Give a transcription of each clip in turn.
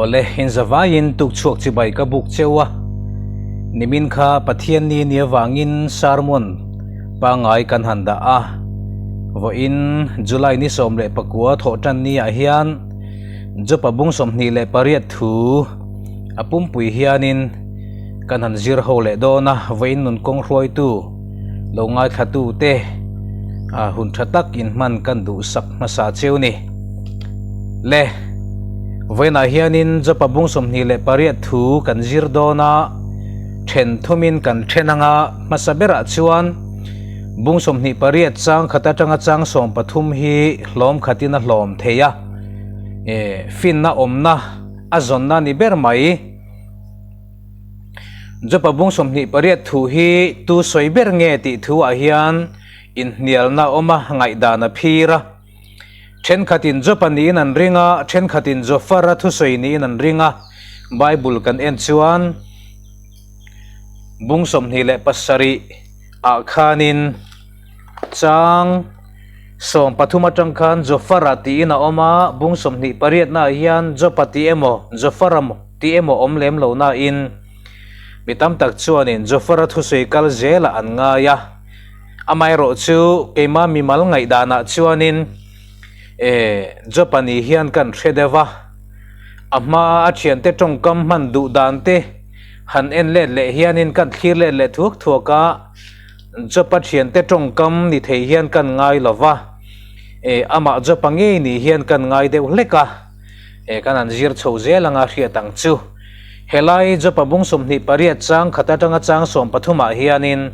Awle, inzavaiin tukchhuak chibai ka buk cheu a, nimin kha Pathian ni ni avangin sermon pangngai kan han dah a, vawiin July ni 19 thawh tan ni ah hian Jopa bung 28 thu a pumpui hianin kan han zir ho leh dawn a, vawiin nun kawng hruaitu lo ngaithlatu te a hun tha tak in hman kan duhsak hmasa cheu ni. Le, vawiinah hianin Jopa bung 28 thu kan zir dawn a, then thumin kan then anga hmasa berah chuan bung 28 chang khat atanga chang 13 hi hlawm khatin a hlawm thei a, e, finna awmna a zawnna ni ber mai. Jopa bung 28 thu hi tu sawi ber nge tih thu ah hian inhnialna awm a, ngaihdan a phir a. Thenkhatin Jopa niin an ring a, thenkhatin Jofara thusawi niin an ring a. Bible kan en chuan bung 27 ah khanin chang 13 atang khan Jofara tiin a awm a, bung 28 naah hian Jopa tih emaw Jofara tih emaw awm lem lo nain mi tam tak chuanin Jofara thusawi kal zelah an ngai a. Amaherawh chu keimah mimal ngaihdanah chuanin e Jopa ni hian kan hre deuh a, a hmaa a thiante tawngkam hman duh dan te han en let leh hianin kan thlir let leh thuak thuak a, Jopa thiante tawngkam ni thei hian kan ngai lo va, e amah Jopa ngei ni hian kan ngai deuh hlek a, e kan han zir chho zel anga hriat ang chu. Helai Jopa bung 28 chang khat atanga chang 13 ah hianin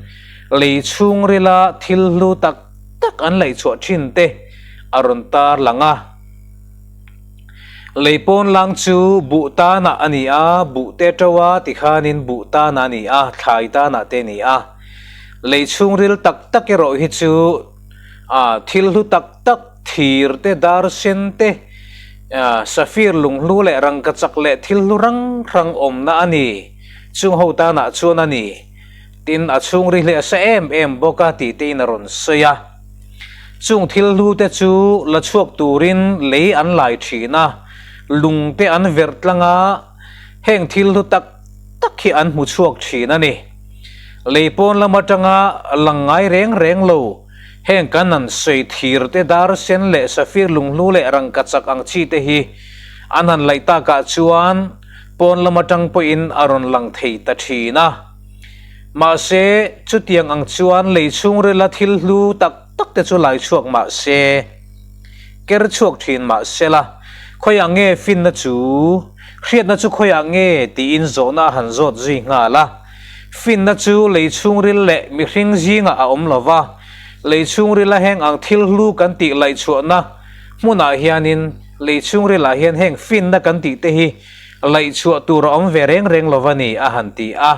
Lei chhungrila thil hlu tak tak an laih chhuah thin te a rawn tar lang a. Lei pawn lang chu buh tanah a ni a, buh te to a tikhanin buh tanah a ni a, thlai tanah te a ni a. Lei chhungril tak tak erawh hi chu a thil hlu tak tak thir te, dar sen te, safir lunghlu leh rangkachak leh thil hlu rang hrang awmna a ni. Chung ho tanah chuan a ni. Tin, a chhungri hle a sa em em bawk a tih tein a rawn sawi a. Chung thil hlu te chu la chhuak turin lei an lai thin a, lung te an verh tlang a, heng thil hlu tak tak hi an hmu chhuak thin a ni. Lei pawn lam atanga lang ngai reng reng lo, heng kan an sawi thir te dar sen leh safir lunghlu leh rangkachak ang chi te hi an han laih takah chuan pawn lam atang pawhin a rawn lang thei ta thin a. Mahse, chutiang ang chuan lei chhungrila thil hlu tak tak te chu lai chhuak mah se, ker chhuak thin mah sela, khawiah nge finna chu, hriatna chu khawiah nge tiin zawhna a han zawt zui nghal a. Finna chu lei chhungril leh mihring zingah a awm lo va, lei chhungrila heng ang thil hlu kan tih laih chhuahna hmunah hianin lei chhungrilah hian heng finna kan tih te hi Laih chhuah tur a awm ve reng reng lo va ni, a han ti a.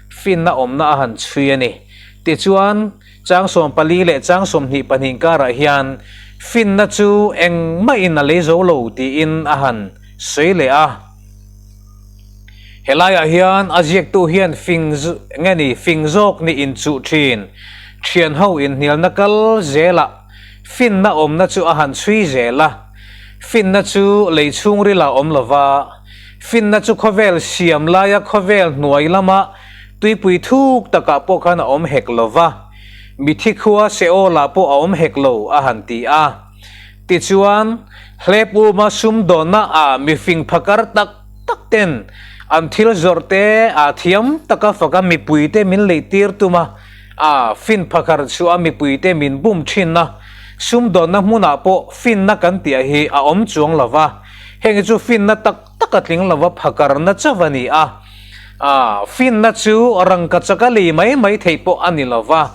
Finna awmna a han chhui a ni. Tichuan, chang 14 leh chang 22 karah hian finna chu engmahin a lei zo lo tiin a han sawi leh a. Helaiah hian a ziaktu hian fing nge ni, fing zawk nih inchuh thin, thianho inhnialna kal zelah finna awmna chu a han chhui zel a. Finna chu lei chhungril ah awm lova, finna chu khawvel siam laia khawvel hnuai lama tuipui thuk takah pawh khan a awm hek lova, mithi khua Seol ah pawh a awm hek lo a han ti a. Tichuan, hlep uma sumdawnna ah mifing phakar tak tak ten an thil zawrh te ah thiam taka faka mipui te min leitir tum a, A fin phakar chu a mipuite min bum thin a, sumdawnna hmunah pawh finna kan tih hi a awm chuang lo va, heng hi chu finna tak tak a tling lo va phakarna chauh a ni a. A finna chu rangkachak a lei mai mai theih pawh a ni lo va,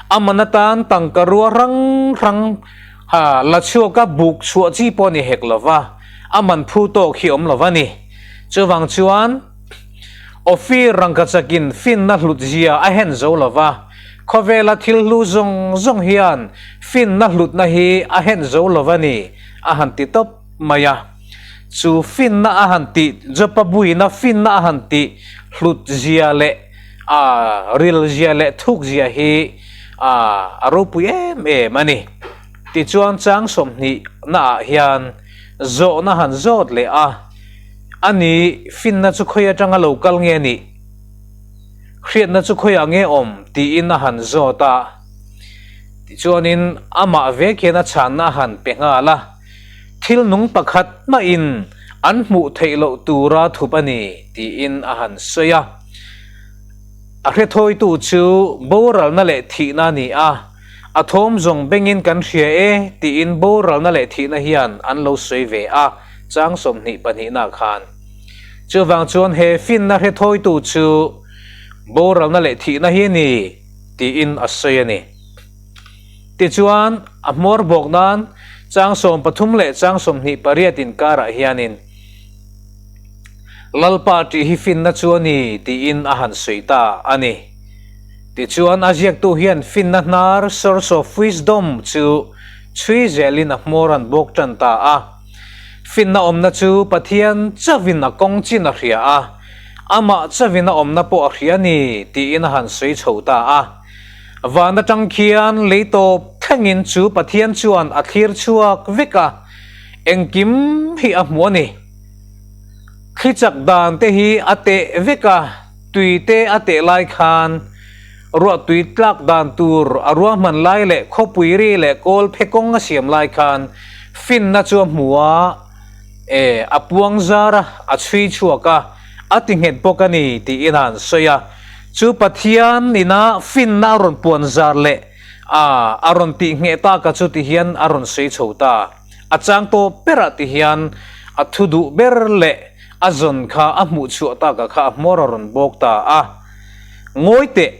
a man atan tangka rua hrang hrang la chhuaka buk chhuah chi pawh a ni hek lo va, a man phu tawk hi awm lo va ni. Chuvang chuan. Ophir rangkachakin finna hlut zia a hen zo lo va, khawvela thil hlu zawng zawng hian finna hlutna hi a hen zo lo va ni, a han ti tawp mai a. Chu finna a han tih, Jopa buina finna a han tih hlut zia leh a ril zia leh thuk zia hi a ropui em em a ni. Tichuan chang 20 naah hian zawhna han zawt leh a. A ni, finna chu khawi atanga lo kal nge nih? Hriatna chu khawiah nge awm? tiin a han zawt a. Tichuanin amah vek hian a chhanna a han pe nghal a, Thil nung pakhat mahin an hmuh theih loh tura thup a ni, tiin a han sawi a. A hrethawitu chu boralna leh thihna a ni a, a thawm zawng bengin kan hria e, tiin boralna leh thihna hian an lo sawi ve a, chang 20 pahnihna khan. Chuvang chuan he finna hrethawitu chu boralna leh thihna hi a ni, tiin a sawi a ni. Tichuan, a hmawr bawk nan chang 13 leh chang 28 inkarah hianin, Lalpa tih hi finna chu a ni, tiin a han sawi ta a ni. Tichuan, a ziaktu hian finna hnar, source of wisdom, chu chhui zelin a hmawr an bawk tan ta a. Finna awmna chu Pathian chauhin a kawng chin a hria a, amah chauhin a awmna pawh a hria a ni, tiin a han sawi chho ta a. Van atang khian lei tawp thlengin chu Pathian chuan a thlir chhuak vek a, engkim hi a hmu a ni. Thli chak dan te hi a teh vek a, tui te a teh lai khan ruah tui tlak dan tur a ruahman lai leh khawpui ri leh kawl phe kawng a siam lai khan finna chu a hmu a, e, a puang zar a, a chhui chhuak a, a ti nghet bawk a ni tiin a han sawi a. Chu Pathian ina finna a rawn puan zar leh a, a rawn tih ngheh tak a chu ti hian a rawn sawi chho ta. A chang tawp berah ti hian a thu duh ber leh a zawn kha a hmuh chhuah taka kha a hmawr a rawn bawk ta a. Ngawi teh,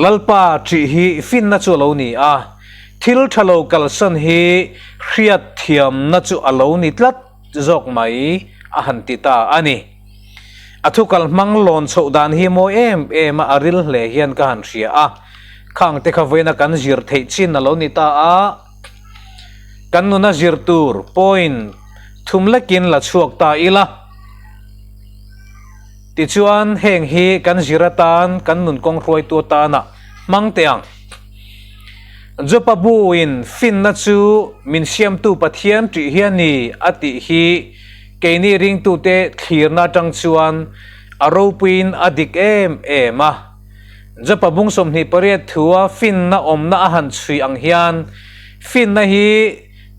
Lalpa ṭih hi finna chu a lo ni a, thil ṭha lo kalsan hi hriat thiamna chu a lo ni tlat zawk mai a han ti ta a ni. A thu kal hmang lawn chhoh dan hi mawi em em a, a ril hle hian ka han hria a. Khang te kha vawiina kan zir theih chin a lo ni ta a. Kan nuna zir tur point thum lekin la chhuak ta ila. Tichuan heng hi kan zir atan kan nun kawng hruaitu atana hmang teh ang. Jopa buin finna chu min siamtu Pathian ṭih hi a ni a tih hi keini ringtute thlirna aṭang chuan a ropuiin a dik em em a. Jopa bung 28 thua finna awmna a han chhui ang hian finna hi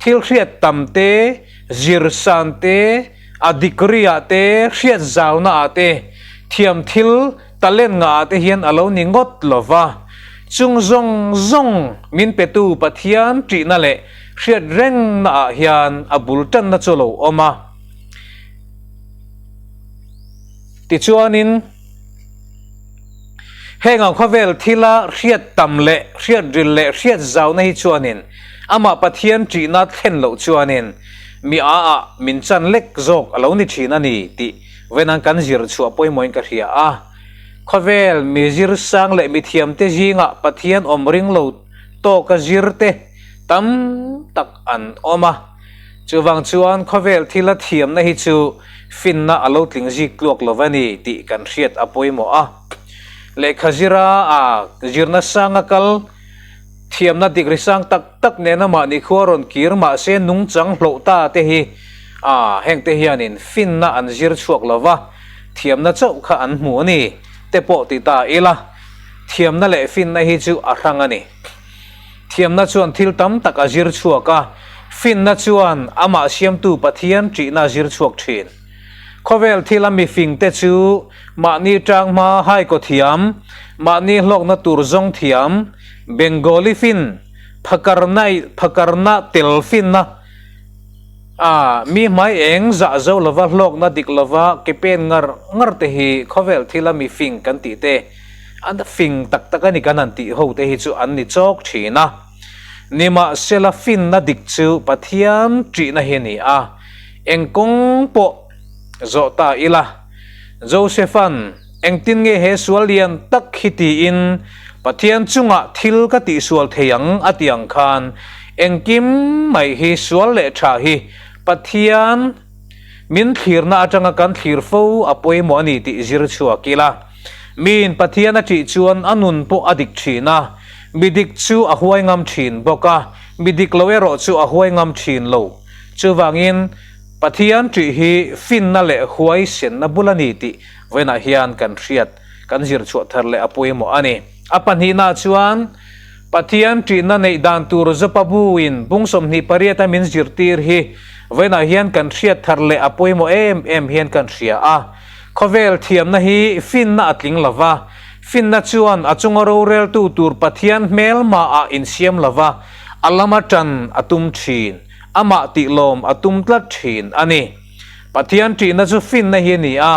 thil hriat tam te, zir san te, a degree ah te, hriat zauna ah te, thiam thil talent ngah ah te hian a lo ni ngawt lo va. Chung zawng zawng min petu Pathian ṭihna leh hriat rengna ah hian a bul ṭanna chu a lo awm a. Tichuanin. Heng ang khawvel thila hriat tam leh hriat ril leh hriat zauna hi chuanin amah Pathian ṭihna thlen loh chuanin mi a ah min chan lek zawk a lo ni ṭhin a ni tih venan kan zir chhuah pawimawhin ka hria a. Khawvel mi zir sang leh mi thiamte zingah Pathian awm ring lo tawka zir te tam tak an awm a. Chuvang chuan khawvel thila thiamna hi chu finna a lo tling zik tluak lo va ni tih kan hriat a pawimawh a. Lehkha zira a zirna sanga kal thiamna degree sang tak tak nena mahni khua rawn kir mahse nungchang hloh ta te hi a hengte hianin finna an zir chhuak lo va, thiamna chauh kha an hmu a ni te pawh ti ta ila thiamna leh finna hi chu a hrang a ni. Thiamna chuan thil tam tak a zir chhuak a, finna chuan amah siamtu Pathian ṭihna a zir chhuak ṭhin. Khawvel thila mifingte chu mahni ṭanghma haikaw thiam, mahni hlawkna tur zawng thiam, Bengali fin, phakarna phakarna tel finna, a mi hmai eng zah zo lova hlawkna dik lova ke pen ngar ngar te hi khawvel thila mifing kan tih te An fing tak tak a ni kan han tih ho te hi chu an ni chawk thin a. Nimahsela finna dik chu Pathian ṭihna hi a ni a, eng kawng pawh zawh ta ila. Joseph-a'n engtin nge he sual lian tak hi tiin Pathian chungah thil ka tihsual thei ang a ti ang khan engkim mai hi sual leh ṭha hi Pathian min thlirna aṭanga kan thlir fo a pawimawh a ni tih zir chhuak ila. Miin Pathian a ṭih chuan a nun pawh a dik ṭhin a, mi dik chu a huai ngam ṭhin bawk a, mi dik lo erawh chu a huai ngam ṭhin lo. Chuvangin, Pathian ṭih hi finna leh huaisenna bul a ni tih vawiinah hian kan hriat, kan zir chhuah thar leh a pawimawh a ni. A pahnihnaah chuan, Pathian ṭihna neih dan tur Jopa buin bung 28 a min zirtir hi vawiinah hian kan hriat thar leh a pawimawh em em hian kan hria a. Khawvel thiamna hi finna a tling lo va, finna chuan a chunga roreltu tur Pathian hmelmaah insiam lo va, a lama ṭan a tum ṭhin. Amah tih lawm a tum tlat thin a ni. Pathian ṭihna chu finna hi a ni a,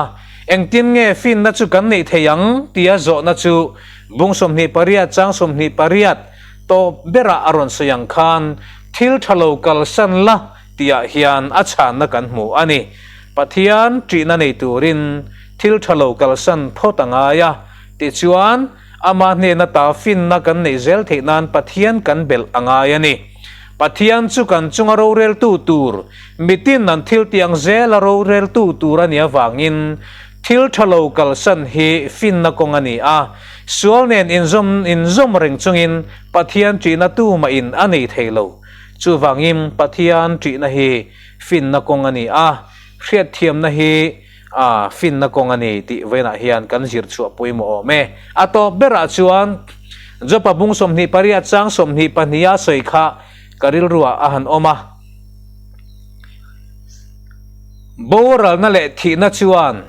engtin nge finna chu kan neih thei ang tia zawhna chu bung 28 chang 28 tawp berah a rawn sawi ang khan thil ṭha lo kalsan la tihah hian a chhanna kan hmu a ni. Pathian ṭihna nei turin thil ṭha lo kalsan phawt a ngai a, tichuan Ama hnena ta finna kan neih zel theih nan Pathian kan belh a ngai a ni. Pathian chu kan chunga roreltu tur, mitin an thil tiang zela roreltu tur a nih avangin thil tha lo kalsan hi finna kawng a ni a. Sual nen inzawm inzawm reng chungin Pathian ṭihna tumahin a nei thei lo. Chuvangin Pathian ṭihna hi finna kawng a ni a, hriatthiamna hi A finna kawng a ni tih vawiinah hian kan zir chhuah pawimawh awm e. A tawp berah chuan Jopa bung 28 chang 22 a sawi kha ka rilruah a han awm a. Boralna leh thihna chuan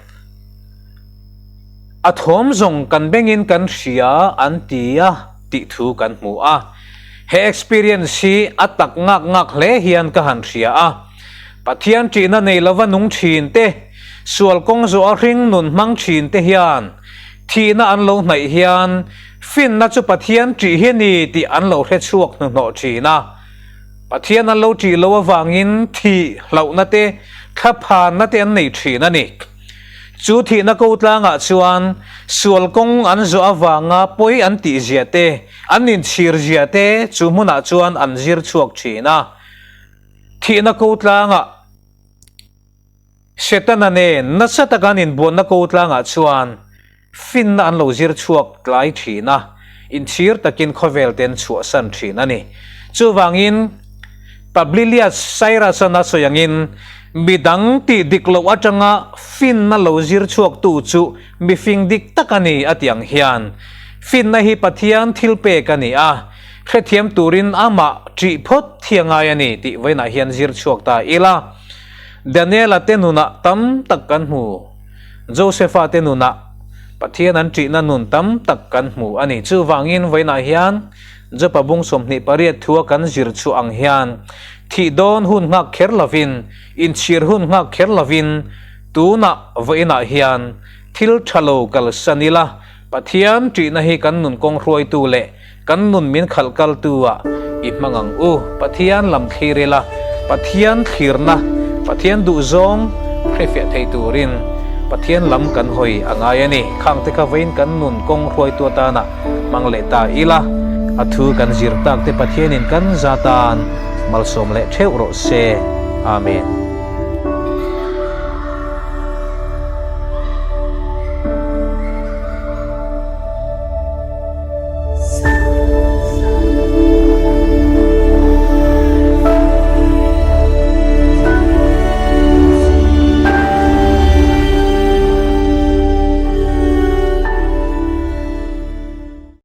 a thawm zawng kan bengin kan hria an ti a tih thu kan hmu a. He experience hi a tak ngak ngak hle hian ka han hria a. Pathian ṭihna nei lova nung ṭhin te, sual kawng zawh a hring nun hmang ṭhin te hian thihna an lo hnaih hian finna chu Pathian ṭih hi a ni tih an lo hre chhuak hnuhnawh ṭhin a. Pathian an lo ṭih lo avangin thih hlauhna te, thlaphanna te an nei ṭhin a ni. Chu thihna ko tlangah chuan sual kawng an zawh avanga pawi an tihzia te, an inchhirzia te chu hmunah chuan an zir chhuak ṭhin a. Thihna ko tlangah Setana nen nasa taka an inbuanna ko tlangah chuan finna an lo zir chhuak tlai thin a, inchhir takin khawvel te an chhuahsan thin a ni. Chuvangin, Publilius Cyrus-an a sawi angin, midang tih dik loh atanga finna lo zir chhuaktu chu mifing dik tak a ni a ti ang hian, finna hi Pathian thilpek a ni a, Hrethiam turin amah ṭih phawt thi a ngai a ni tih vawiinah hian zir chhuak ta ila. Daniela te nunah tam tak kan hmu. Josefa te nunah Pathian an ṭihna nun tam tak kan hmu a ni. Chuvangin vawiinah hian Jopa bung 28 thua kan zir chhuah ang hian thih dawn hun nghak kher lovin, inchhir hun nghak kher lovin tunah vawiinah hian thil ṭha lo kalsan ila, Pathian ṭihna hi kan nun kawng hruaitu leh kan nun min khalh kaltu ah i hmang ang u. Pathian lam thlir ila, Pathian thlirna, Pathian duhzawng hrefiah thei turin Pathian lam kan hawi a ngai a ni. Khang te kha vawiin kan nun kawng hruaitu atana hmang leh ta ila, a thu kan zir tak te Pathianin kan za tan malsawm leh theuh rawh se. Amen.